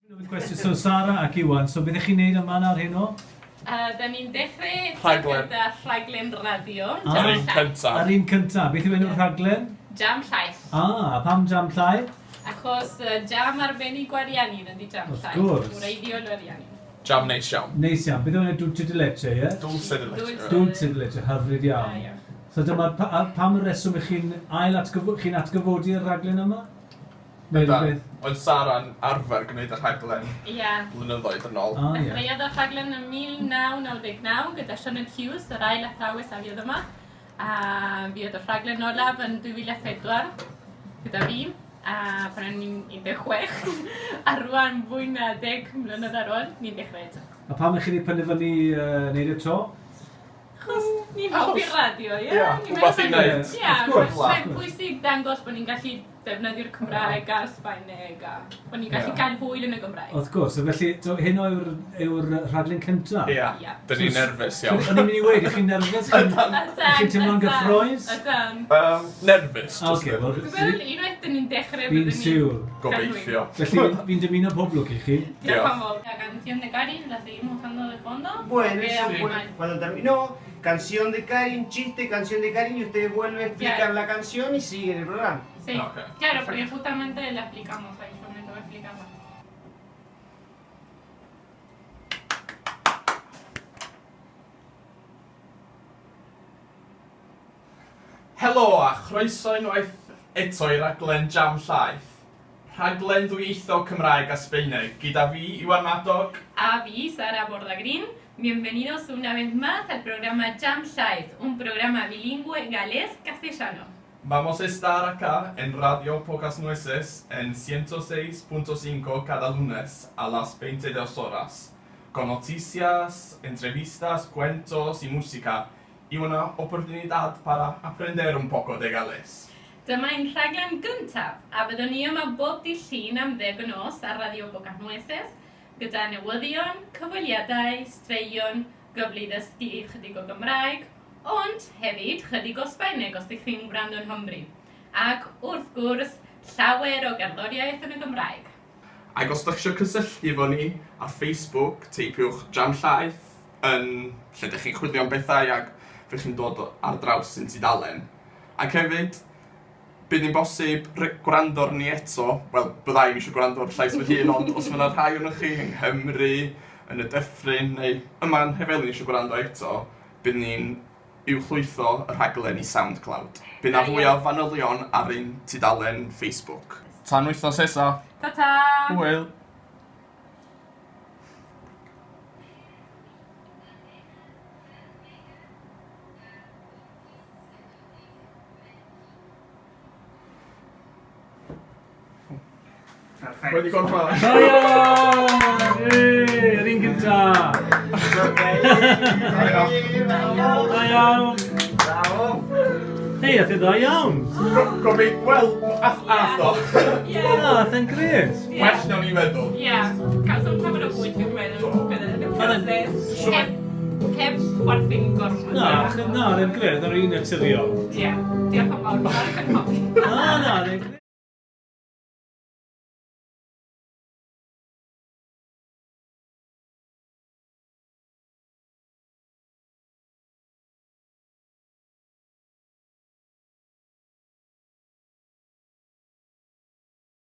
Cwestiwn, so Sara ac Iwan, so beth ych chi'n neud yma nawr heno? Da ni'n dechrau Rhaglen. gyda rhaglen radio. Ah. Yr un cyntaf. Yr un cyntaf. Beth yw enw'r rhaglen? Jam Llaeth. Ah, a pam Jam Llaeth? Achos jam arbennig Gwariannin ydy Jam Wrth Llaeth. gwrs. Wreiddiol Ariannin. Jam neis iawn. Neis iawn. Beth yw enw dulce de leche, ie? Dulce de leche. Dulce. Dulce de leche, hyfryd iawn. Da iawn. So dyma'r, pa, a pam y reswm ych chi'n ail atgyfo- chi'n atgyfodi'r rhaglen yma? Neu Yndan. rhywbeth? Oedd Sara'n arfer gwneud y rhaglen blynyddoedd yn ôl. Ah, ie. Dechreuodd y rhaglen yn 1999 gyda Sioned Hughes, yr ail athrawes a fuodd yma. A fuodd y rhaglen olaf yn 2004 gyda fi, a pan o'n i'n 16. A rwan fwy na 10 mlynedd ar ôl, ni'n dechrau eto. A pam ych chi wedi penderfynu wneud e 'to? Achos ni'n hoffi'r radio, ie? Ie, rhywbeth i wneud. Ie, Wrth gwrs. mae'n bwysig dangos bod ni'n gallu defnyddio'r Cymraeg a'r Sbaeneg a bod ni'n gallu cael hwyl yn y Gymraeg. Wrth gwrs, a felly so hyn yw'r yw'r rhaglen cyntaf? Ie, Ie. dyn ni'n nerfus iawn. O'n i'n mynd i weud, ych chi'n nerfus? Chi'n Ydan, chi'n teimlo'n gyffrous? Ydan. Nerfus, jyst Ocê, wel... Dwi'n meddwl unwaith dyn ni'n dechrau Fi'n byddwn ni'n... siŵr. Gobeithio. Felly fi'n dymuno pob lwc i chi. Diolch yn fawr. La canción de Karin la seguimos usando de fondo. Bueno, Queda eso muy fue mal. cuando terminó, canción de Karin, chiste, canción de Karin, y ustedes vuelven a explicar Claro. la canción y siguen el programa. Sí, Ok. claro, porque justamente la explicamos ahí, yo me lo explicando. Helo a chroeso unwaith eto i raglen Jam Llaeth. Rhaglen ddwyieithog Cymraeg a Sbaeneg gyda fi, Iwan Madog. A fi, Sara Bordagrin. Bienvenidos una vez más al programa Jam Llaeth, un programa bilingüe galés-castellano. Vamos a estar acá en Radio Pocas Nueces en 106.5 cada lunes a las 22 horas, con noticias, entrevistas, cuentos y música, y una oportunidad para aprender un poco de galés. Dyma ein rhaglen gyntaf, a byddwn ni yma bob dydd Llun am ddeg y nos ar Radio Pocas Nueces, gyda newyddion, cyfweliadau, straeon, gyfle i ddysgu chydig o Gymraeg, ond hefyd chydig o Sbaeneg os ydych chi'n gwrando yn Nghymru. Ac wrth gwrs, llawer o gerddoriaeth yn y Gymraeg. Ac os dach chi eisiau cysylltu efo ni ar Facebook, teipiwch Jam Llaeth yn lle dych chi'n chwilio am bethau ac fydd chi'n dod ar draws ein tudalen. Ac hefyd, bydd hi'n bosib gwrando arni eto, wel, bydda i'm eisiau gwrando ar llais fy hun, ond os mae yna rhai ohonoch chi yng Nghymru, yn y Dyffryn, neu yma yn Nhefelin eisiau gwrando eto, bydd ni'n uwchlwytho y rhaglen i Soundcloud. Bydd 'na fwy o fanylion ar ein tudalen Facebook. Tan wythnos nesa! Ta-ta! Hwyl! Perfect. Wedi gorffen. Da iawn! Yay! Yr un gynta! Da iawn! Bravo. Hei, ath e dda iawn! Gobe... Wel, ath, ath o. Ie. Na, ath e'n grêt! Well na o'n i'n meddwl. Ie. Cawsom llawer o bwyd fi'n meddwl gyda'r proses. Heb, heb chwerthin gormod. Na, na, oedd e'n grêt, oedd e'n rili naturiol. Ie. Diolch yn fawr. Mae'n cynhoffi.